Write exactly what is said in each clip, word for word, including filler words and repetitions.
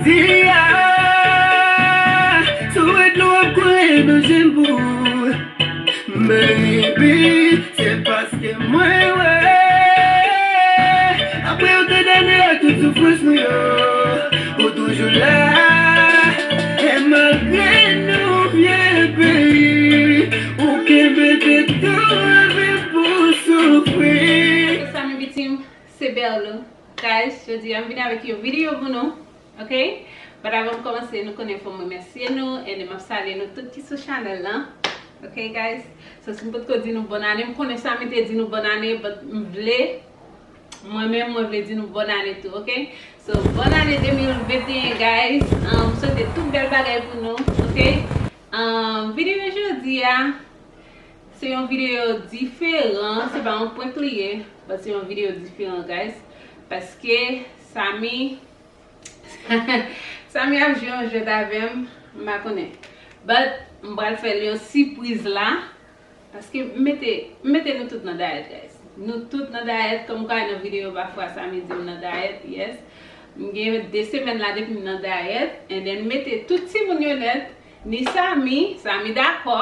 Di a, sou wèt lou ap koule nan je m pou ou. Baby, se paske mwen wè. Apre yon tan dane ak tout soufrans nou yo, ou toujou la. E malgre nou vye peyi, ou kenbe tèt ou anpil pou soufri. What's up, my B team? Se Berlou. Guys, jodi a m vin avèk yon videyo pou nou. Ok? But avan m kòmanse, nou konnen fò m remèsye nou, and m ap salye nou tout ki sou chanèl lan. Ok, guys? So, si m potko di nou bòn ane, m konnen Samy te di nou bòn ane, but m vle, mwen menm, mwen vle di nou bòn ane tou, ok? So, bòn ane de mil venteyen, guys. Um, m swete tout bèl bagay pou nou, ok? Um, videyo jodi a, se yon videyo diferan, se pa yon prank li ye, but se yon videyo diferan, guys. Paske Samy Samy ap jwe yon jwèt avè m, m pa konnen. But, m pral fè l yon sipriz la, paske m mete, m mete nou tout nan dayèt, guys. Nou tout nan dayèt, kòm ou ka wè nan videyo pafwa, Samy di m nan dayèt, yes. M gen de semèn la depi m nan dayèt, and then m mete tout timoun yo nèt, ni Samy, Samy dakò,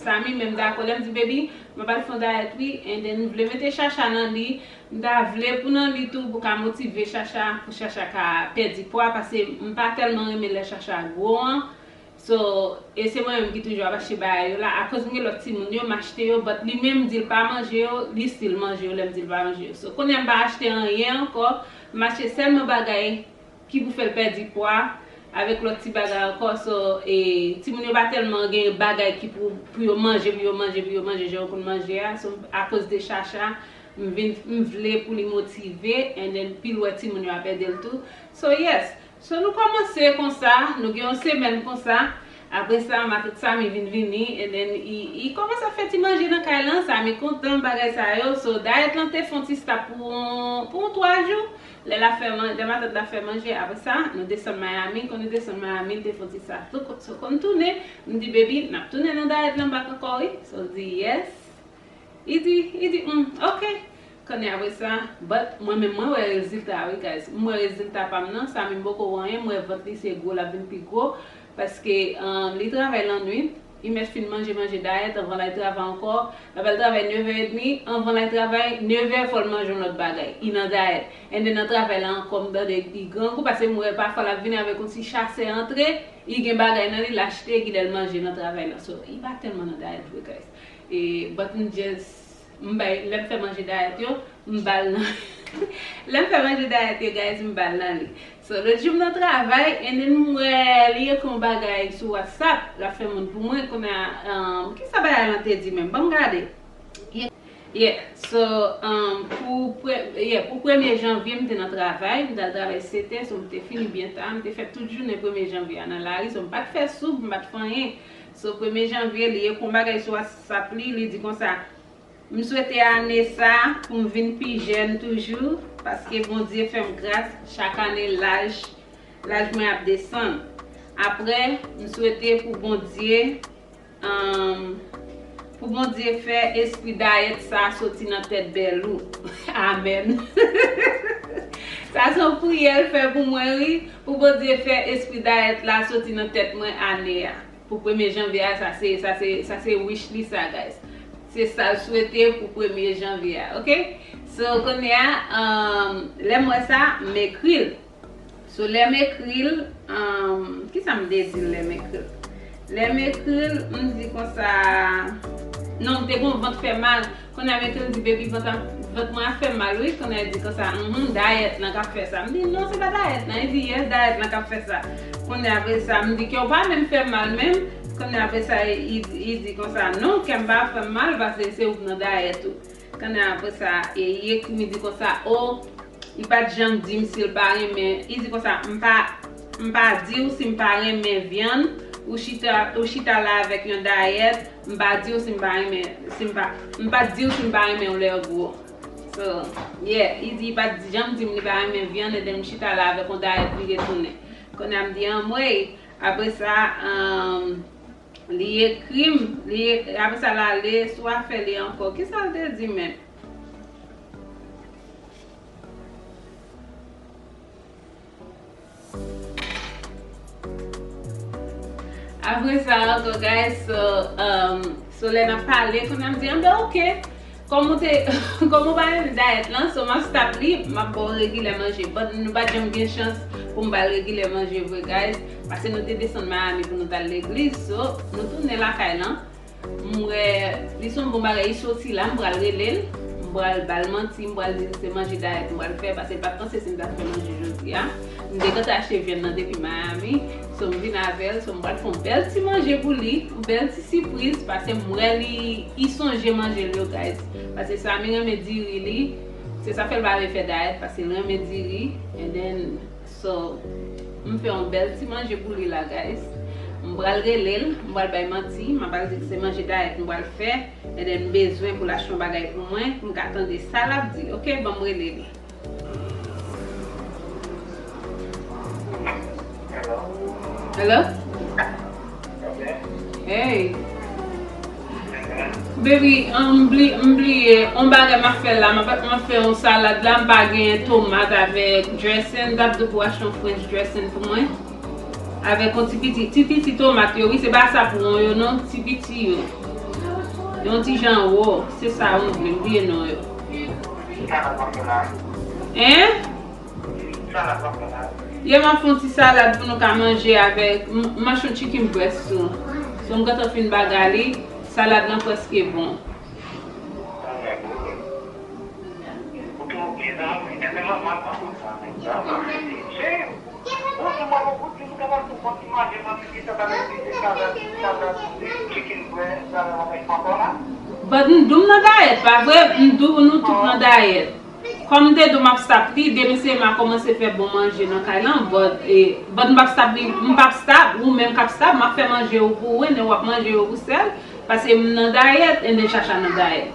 Samy menm dakò, lè m di, "Baby, m ap al fè yon dayèt wi," and then m vle mete Chacha nan li, m ta vle pou nan li tou, pou ka motive Chacha, pou Chacha ka pèdi pwa, paske m pa tèlman renmen lè Chacha gwo an. So, e se mwen menm ki toujou ap achte bagay yo la, akoz m gen lòt timoun yo, m achte yo, but li menm di l pa manje yo, li still manje yo, lè m di l pa manje yo. So, kounye a m pa achte anyen ankò, m achte sèlman bagay ki pou fè l pèdi pwa, avèk lòt ti bagay ankò. So, e, timoun yo pa tèlman gen bagay ki pou, pou yo manje, pou yo manje, pou yo manje, jan yo konn manje a. So, akoz de Chacha, m vin, m vle pou li motive, and then pi lwen timoun yo ap ede l tou. So, yes. So, nou kòmanse konsa, nou gen yon semèn konsa. Apre sa, matant Samy vin vini, and then, i, i kòmanse ap fè ti manje nan kay lan, Samy kontan, bagay sa yo. So, dayèt lan te fè yon ti stop pou, pou yon twa jou. Lè l ap fè man-, lè matant la fè manje, apre sa, nou desann Miami. Kon nou desann Miami, l te fè yon ti stop tou. So, kon n tounen, m di, "Baby, n ap tounen nan dayèt lan bak ankò, wi." So, l di, "Yes." Li di, li di, "Hmm, ok." Kounye a apre sa, but mwen menm, mwen wè rezilta, wi, guys. M wè rezilta pa m nan, Samy m poko wè anyen, m wè vant li se gwo, l ap vin pi gwo. Paske, um, li travay lannwit, li mèt fin manje, manje dayèt anvan l al travay ankò. L ap al travay nevè edmi, anvan l al travay, nevè fò l manje yon lòt bagay. Li nan dayèt. And then nan travay la ankò, m tande li grangou, paske m wè pafwa l ap vini avèk yon ti chasè antre, li gen bagay nan li, l achte, kilè l manje nan travay la. So, li pa tèlman nan dayèt vre, guys. E, but m just, m bay, lè m fè manje dayèt yo, m ba l nan, lè m fè manje dayèt yo, guys, m ba l nan li. So, lòt jou m nan travay, and then m wè li ekri yon bagay sou WhatsApp, l ap fè moun pou mwen, kounye a, um, kisa bagay lan te di menm? Ban m gade. Yeah, yeah. So, um, pou pre-, yeah, pou premye janvye, m te nan travay, m t al travay sèt è, so m te fini byen ta, m te fè tout jounen premye janvye a nan lari, so m pa t fè soup, m pa t fè anyen. So, premye janvye, li ekri yon bagay sou WhatsApp li, li di konsa, "M swete ane sa pou m vin pi jèn toujou, paske Bondye fè m gras, chak ane laj, laj mwen ap desann. Apre, m swete pou Bondye, um, pou Bondye fè espri dayèt sa soti nan tèt Berlou." Amèn. Sa se yon priyè l fè pou mwen, wi, pou Bondye fè espri dayèt la soti nan tèt mwen ane a. Pou premye janvye a, sa se, sa se, sa se wish li sa, guys. Se sa l swete pou premye janvye a, ok? So, kounye a, um, lè m wè sa, m ekri l. So, lè m ekri l, um, kisa m te di l lè m ekri l? Lè m ekri l, m di konsa, non, m te gon vant fè mal. Kounye a m ekri l di, "Baby, vant, vant mwen ap fè m mal, wi." Kounye a li di konsa, "Mhm, dayèt lan k ap fè sa." M di, "Non, se pa dayèt lan." Li di, "Yes, dayèt lan k ap fè sa." Kounye a apre sa, m di, "Kè w pa menm fè m mal menm." Kounye a apre sa, li, li di konsa, "Non, kè m pa fè m mal, paske se ou k nan dayèt ou." Kounye a apre sa, e, li ekri m, li di konsa, "O, li pa t janm di m si l pa renmen." Li di konsa, "M pa, m pa di w si m pa renmen vyann, ou chita, ou chita la avèk yon dayèt, m pa di w si m pa renmen, si m pa, m pa di w si m pa renmen w lè w gwo." So, yeah, li di, li pa t janm di m li pa renmen vyann, and then m chita la avèk yon dayèt, li retounen. Kounye a m di, "Anmwey." Apre sa, um, li ekri m, li ek-, apre sa l ale sou afè li ankò. Kisa l te di menm? Apre sa ankò, guys, so, um, so lè n ap pale, kounye a m di, anben, ok. Kòm ou te, kòm ou pa renmen dayèt lan, so m ap stop li, m ap ba w regilè manje. But nou pa t janm gen chans pou m ba l regilè manje vre, guys. Paske nou te desann Miami pou nou t al legliz, so nou tounen lakay lan. M wè li se yon bon bagay, li soti la, m pral rele l, m pral ba l manti, m pral di l se manje dayèt m pral fè, paske l pa t panse si m t ap fè manje jodi a. M te gentan achte vyann nan depi Miami, so m vin avè l, so m pral fè yon bèl ti manje pou li, yon bèl ti sipriz, paske m wè li, li sonje manje l yo, guys. Paske Samy renmen diri li, se sa fè l pa vle fè dayèt, paske l renmen diri, and then So, m fè yon bèl ti manje pou li la, guys. M pral rele l, m pral bay manti, m ap al di l se manje dayèt m pral fè, and then m bezwen pou l achte yon bagay pou mwen, pou m ka tande sa l ap di. Ok, ban m rele li. Hello? Hey. Baby, um, m bli-, m bliye, on bagay m ap fè la, m ap, m ap fè yon salad la, m pa gen tomat avèk dressing, m t ap di pou achte yon French dressing pou mwen. Avèk yon ti piti, ti piti tomat yo, wi, se pa sa pou yo non, ti piti yo. Yon ti jan wo, se sa yo m vle, m bliye non yo. Hein? Ye, m ap fè yon ti salad pou nou ka manje avèk, m, m achte yon chicken breast tou. So, m gentan fin bagay li, salad lan prèske bon. But m di w m nan dayèt, pa vre? M di w nou tout nan dayèt. Kòm m te di w m ap stop li, demen se m a kòmanse fè bon manje nan kay lan, but, eh, but m p ap stop li, m p ap stop, ou menm k ap stop, m ap fè manje yo pou ou, and then w ap manje yo ou sèl, paske m nan dayèt, and then Chacha nan dayèt.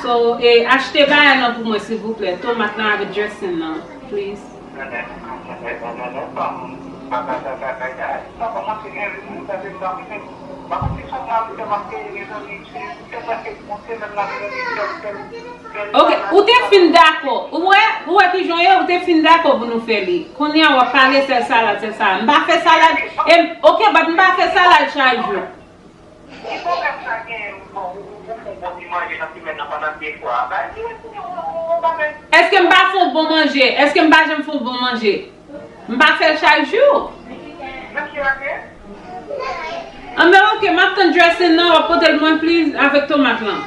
So, eh, achte bagay lan pou mwen, silvouplè, tomat lan avèk dressing lan, please. Ok, ou te fin dakò. Ou wè, ou wè kijan ye, ou te fin dakò pou nou fè li. Kounye a w ap pale sèl salad, sèl salad. M pa fè salad. E, ok, but m pa fè salad chak jou. Èske m pa fè yon bon manje? Èske m pa janm fè yon bon manje? M pa fè l chak jou. Anben, ok, m ap tann dressing nan, w ap pote l mwen, please, avèk tomat lan.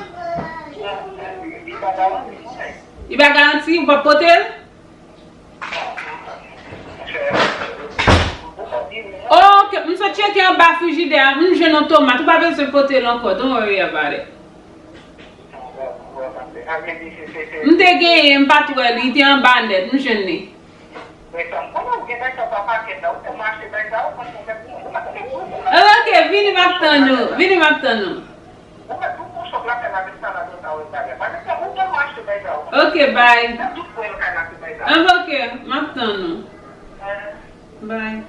Li pa garanti, ou p ap pote l? Ok, m sot tcheke anba frijidè a, m jwenn yon tomat, ou pa bezwen pote l ankò, don't worry about it. M te genyen, m pa t wè li, li te anba nèt, m jwenn li. Ok, vini, m ap tann ou, vini, m ap tann ou. Ok, bye. Ok, m ap tann ou. Bye.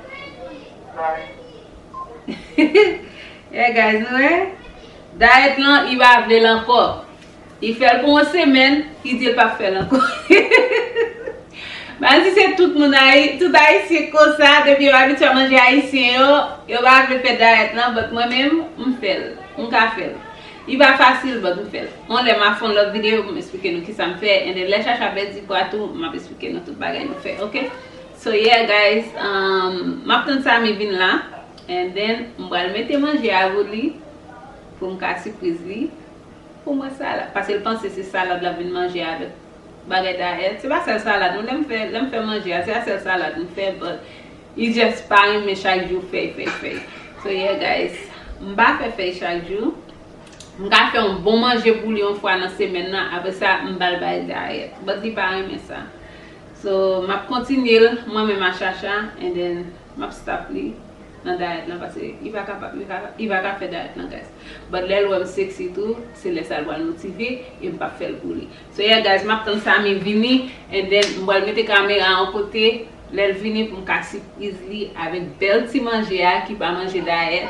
Yeah, guys, nou wè? Dayèt lan, li pa vle l ankò. Li fè l pou yon semèn, li di l p ap fè l ankò. Bann si se tout moun Ayi-, tout Ayisyen konsa, depi yo abitye a manje ayisyen yo, yo pa vle fè dayèt lan, but mwen menm, m fè l. M ka fè l. Li pa fasil, but m fè l. Yon lè m a fè yon lòt videyo pou m esplike nou kisa m fè, and then lè Chacha pèdi pwa tou, m ap esplike nou tout bagay nou fè, ok? So yeah, guys, um, m ap tann Samy vin la, and then m pral mete manje a pou li, pou m ka sipriz li, pou m wè salad. Paske l panse se salad l ap vin manje avèk bagay dayèt. Se pa sèl salad, non, lè m fè, lè m fè manje a, se pa sèl salad m fè, but li just pa renmen chak jou fèy, fèy, fèy. So yeah, guys, m pa fè fèy chak jou. M ka fè yon bon manje pou li yon fwa nan semèn nan, apre sa, m ba l bay dayèt. But li pa renmen sa. So, m ap kontinye l, mwen menm a Chacha, and then m ap stop li nan dayèt lan, paske li pa kapab, li pa, li pa ka fè dayèt lan, guys. But lè l wè m sexy tou, se lè sa l pral motive, e m p ap fè l pou li. So, yeah, guys, m ap tann Samy vini, and then m pral mete kamera a yon kote, lè l vini pou m ka sipriz li avèk bèl ti manje a ki pa manje dayèt.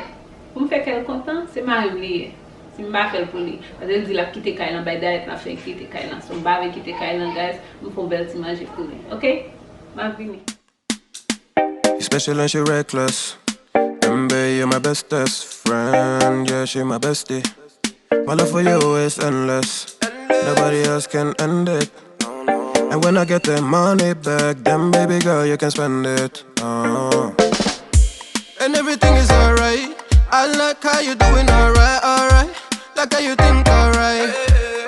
Pou m fè kè l kontan, se mari m li ye. Si m pa fè l pou li. Paske l di l ap kite kay lan, bay dayèt lan fè l kite kay lan. So, m pa vle kite kay lan, guys. M fè yon bèl ti manje pou li. Ok? M ap vini. Especially when she reckless. Babe, you're my bestest friend, yeah, she my bestie. My love for you is endless. Nobody else can end it. And when I get the money back, then baby girl, you can spend it. Uh. And everything is alright. I like how you doing alright, alright. Like how you think alright.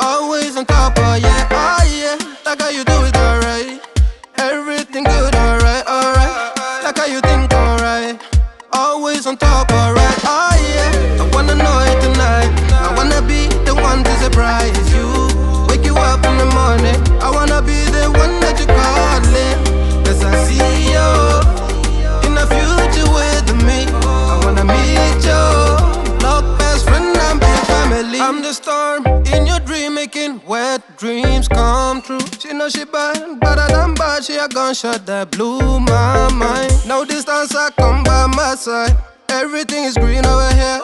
Always on top, oh yeah, oh yeah. Like how you do it alright. Everything good, alright, alright. Like how you think alright. Always on top, alright, oh yeah. I wanna know it tonight. I wanna be the one to surprise you. Wake you up in the morning. I wanna be the one that you calling. Cause I see you in the future with me. I wanna meet you. Look, best friend and be family. I'm the storm in your dream, making wet dreams come true. She know she bad, badder than bad. She a gunshot that blew my mind. No distance, I come by my side. Everything is green over here.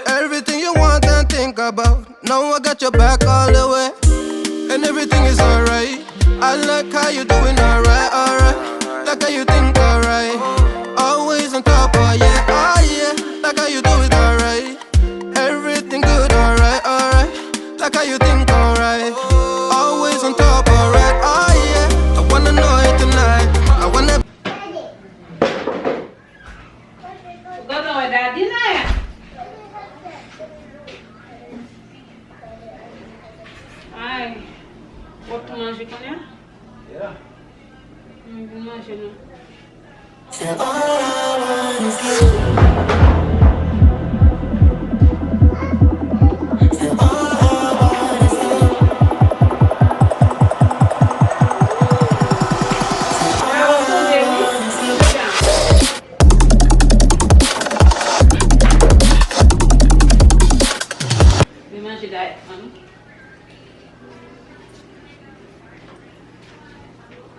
Everything you want and think about. Now I got your back all the way. And everything is alright. I like how you doing alright, alright. Like how you think alright. Always on top, oh yeah, oh yeah. Like how you do it alright. Everything good, alright, alright. Like how you think alright. Always on top, alright, oh yeah. I wanna know it tonight. I wanna Ou gentan wè Daddy la? Ay, ou tou manje kounye a? Yeah. M vin manje non. Vin manje dayèt, manmi.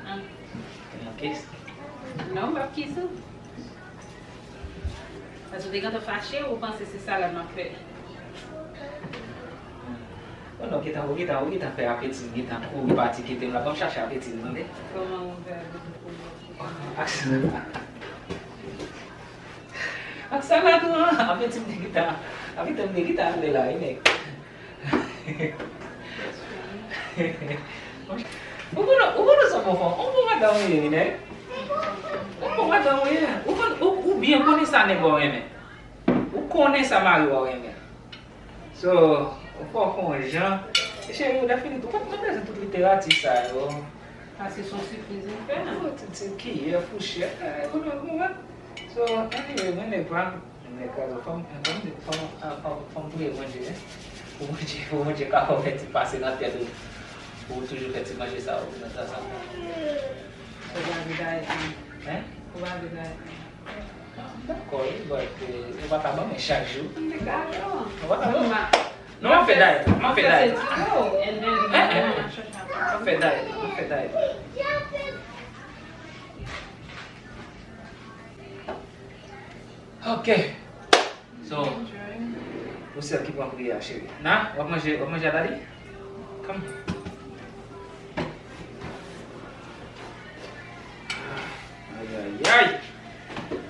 An. Te manke sa. Non, m p ap kise w. Paske w te gentan fache, ou panse se salad m ap fè. Bon, non, gentan, ou gentan, ou gentan fè apeti m, gentan kouri pati kite m la. Ban m chache apeti m, tande? Kòman ou fè apeti m kouri? Ak sa, ak salad ou an, apeti m te gentan, apeti m te gentan ale la, wi, nèg. Ou konnen, ou konnen sa bon fanm, on bon madanm ou ye, wi, nèg. On bon madanm ou ye. Ou konn, ou, ou byen konnen sa nèg ou renmen. Ou konnen sa mari ou renmen. So, ou fò fè yon jan. E cheri, ou defini tou. Ou pa t bezwen tout literati sa yo. Paske se yon sipriz m fè. Oh, ti, ti kiyè, fouchèt, eh, ou konprann? So, anyway, mwen nèg pa m, nèg kraze, fò m, fò m, fò m, fò m, fò m priye Bondye, eh. Pou Bondye, pou Bondye ka fè w fè ti pase nan tèt ou. Pou w toujou fè ti manje sa yo nan tan sa. Ou pa vle dayèt, non. Hein? Ou pa vle dayèt, non. Ah, dakò, wi, but, eh, ou pa ka ban mwen chak jou. M te ka, non. Ou pa ka ban mwen. Non, m ap fè dayèt, m ap fè dayèt. Hein, hein, hein. M ap fè dayèt, m ap fè dayèt. Ok. So, ou sèl ki pran priyè a, cheri. Na, w ap manje, w ap manje a Daddy? Come. Ayayay.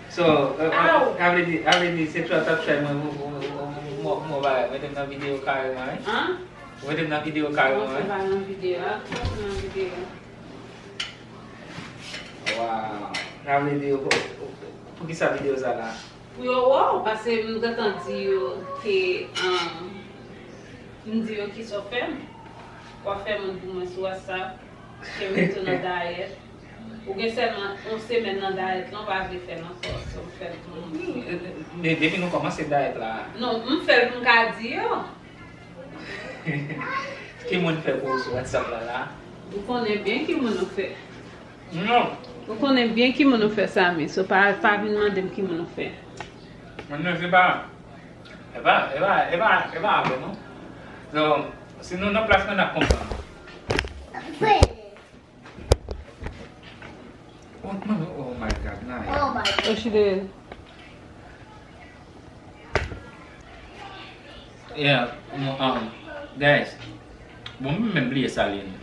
So, eh, eh, sa vle di, sa vle di se try, t ap try mwen, mwen, mwen, mwen, mwen, mwen, mwen, mete m nan videyo kareman, wi. An? Mete m nan videyo kareman, wi. Mwen fè pa nan videyo a, mwen fè nan videyo. Wow. Sa vle di, pou, pou, pou ki sa videyo sa la? Pou yo wè w, paske m gentan di yo ke, um, m di yo kisa w fè m. W ap fè moun pou mwen sou WhatsApp, ke m tou nan dayèt. Ou gen sèlman yon semèn nan dayèt lan, w pa vle fè l ankò, so m fè l pou moun. Men depi nou kòmanse dayèt la. Non, m fè l pou m ka di yo. Ki moun fè pou ou sou WhatsApp la la? Ou konnen byen ki moun ou fè. Non. Ou konnen byen ki moun ou fè, Samy. So pa, pa vin mande m ki moun ou fè. Mwen menm se pa, e pa, e pa, e pa, e pa avè nou. So, si nou nan plas mwen, n ap konprann. Oh, mwen, oh my God, Naya. Oh my God. Where she dey? Yeah, um, um, guys. Bon, mwen menm bliye salye nou.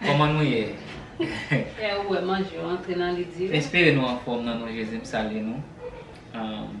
Kòman nou ye? Yeah, ou wè manje yo antre nan li dirèk. Espere nou anfòm nan non Jezi, m salye nou. Um,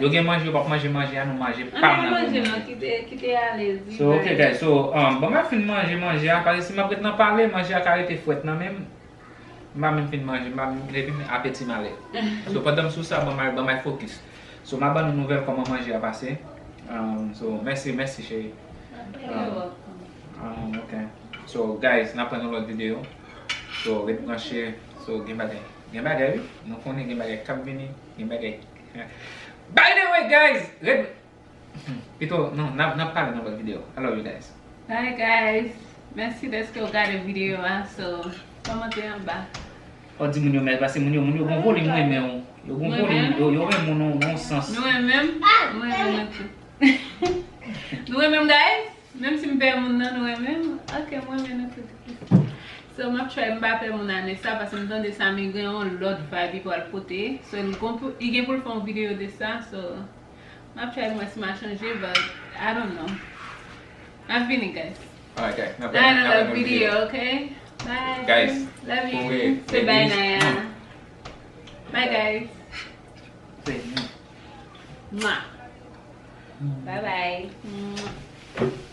Yo gen manje, yo p ap manje manje a, nou manje pa m nan moman. Kite, kite ale. So, ok, guys. So, um, bon, m ap fin manje manje a, paske si m ap ret nan pale, manje a ka rete frèt nan men m. M pa menm fin manje, m pa menm, epi apeti m ale. So, pandan m sou sa, ban m al, ban m al fokis. So, m a ban nou nouvèl kòman manje a pase. Um, so, mèsi, mèsi, cheri. Um, Um, ok. So, guys, n ap pran yon lòt videyo. So, ret branche. So, gen bagay. Gen bagay, wi. Nou konnen gen bagay k ap vini. Gen bagay. By the way, guys, ret. Pito, non, n ap, n ap pale nan lòt videyo. I love you guys. Bye, guys. Mèsi dèske w gade videyo a. So, kòmante anba. Ou di moun yo mèsi, paske moun yo, moun yo gon volim renmen w. Yo gon volim, yo, yo renmen w nan, nan yon sans. Nou renmen m? Mwen renmen nou tou. Nou renmen m, guys? Menm si m pè moun nan, nou renmen m? Ok, mwen renmen nou tout. So, m ap try m pa pè moun ane sa, paske m tande sa, men gen yon lòt vibe li pral pote. So, li gon pou, li gen pou l fè yon videyo de sa, so, m ap try m wè si m a chanje, but I don't know. M ap vini, guys. Alright, guys, n ap Nan yon lòt videyo, ok? Bye. Guys, love you. Say bye, Naya. Bye, guys. Say, mm. Mwah. Bye bye. Mwah.